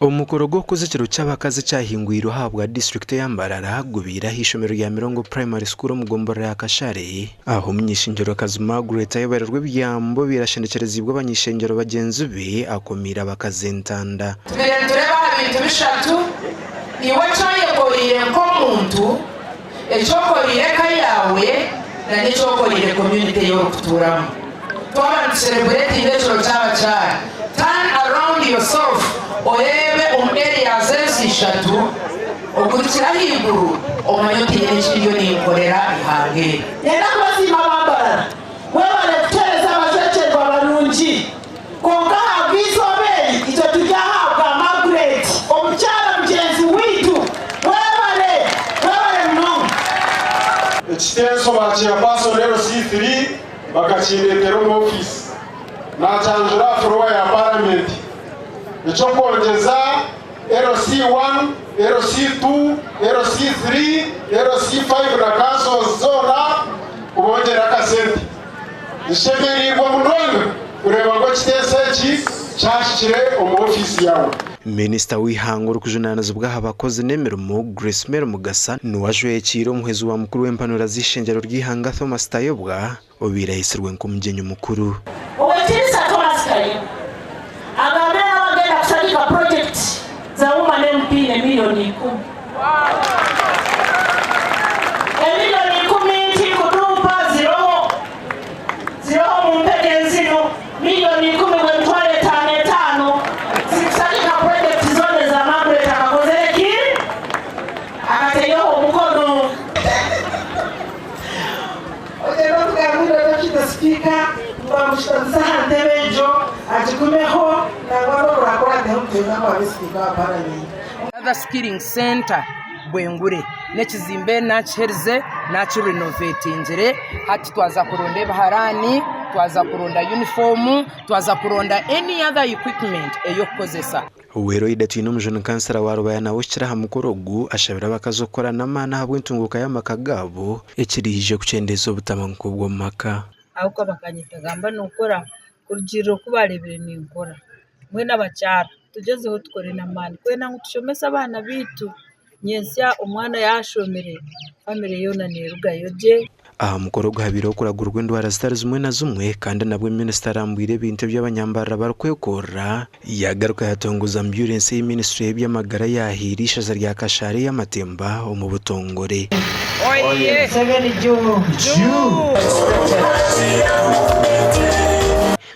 Omukoro gw'okukuza ekiro ky'abakazi ekyahingwirwe ahabwa disiturikiti eya Mbarara gubaire ah'eishomero rya Mirongo Primary School omu gomborora ya Kashare ahu omuny'eishengyerokazi Margaret Ayebarerwa ebyambo obaire ashendekyerezibwe abany'eishengyero bagyenzi be akomiire abakazi entanda. Tubaire nitureeba aha bintu bishatu, iwe eki oyekoreire nk'omuntu, eki okoreire eka yaawe na n'eki okoreire community ei orikutuuramu. Twaba nitucelebratinga ekiro ky'abakyara, turn around yourself oreebe omu areas ezi ishatu, ogurukire ahaiguru omanye oti haine eki ndiyo ninkorera eihanga eri. Nyenda kubasiima aba Mbarara, mwebare kutuheereza abajwekyerwa barungi. Kwonka ahabw'eizooba eri itwe turi aha ahabwa Margaret, omukyara mugyenzi waitu. Webare! Webare munonga! Ekitenso ba Chairperson LC3 bakakindetera omu ofiisi nakyanjura aha floor ya Paramenti. Ekyokwongyeza LC1, LC2, LC3, LC5 na councils zoona kubongyera akasente. Nshemereirwe munonga kureeba ngu ekitenso eki kyahikire omu ofiisi yaawe. Minisita w'eihanga orikujunaanizibwa aha bakozi n'emirimo, Grace Mary Mugasa niwe ajwekiire omuhwezi wa mukuru w'empanura z'eishengyero ry'eihanga Thomas Tayebwa obaire aheetsirwe nk'omugyenyi mukuru. Owekitinisa Thomas Tayebwa agambire ngu abagenda kushagika purojekiti za Woman MP n'emiliyoni ikumi. Emiliyoni ikumi tikuduupa ziroho, ziroho omu mpeke nzinu, miliyoni ikumi bw'emitwaro etaano etaano zikushagika purojekiti zoona eza Margaret akakozire ki? Akataireho omukono. Ogyende otugambire Deputy Speaker ngu amushutamisa aha ntebe egyo agigumeho nangwa n'oburakurateho nitwenda ngu abe Sipiika wa Paramenti. Another skilling centre Bwengure n'ekizimbe nakiherize nakirenovetingire hati twaza kuronda ebiharani, twaza kuronda yunifoomu, twaza kuronda any other equipment ey'okukozesa. Weroida Twinomujuni kansara wa Rubaya nawe ohikire aha mukoro ogu ashabire abakazi okukora n'amaani ahabw'entunguuka y'amaka gaabo ekiriije kukyendeeza obutabanguko bw'omu maka. Ahabw'okuba bakanyeta gamba nookora kurugiirira oku baareebire ninkora. Mbwenu abakyara tugyezeho tukore n'amaani kwenda ngu tushomese abaana baitu nyentsya omwana yaashomire famire yoona neerugayo gye. Aha mukoro ogu habaireho okuragurwa endwara zitari zimwe na zimwe kandi nabwo minisita arambwire ebintu ebi abanyambarara barikwekorera yagaruka yatongoza ambyurensi ei minisiture y'eby'amagara yahaire eishaza rya Kashaari ey'amatemba omu butongore.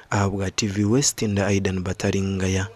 Ahabwa TV West nda Aidan Bataringaya.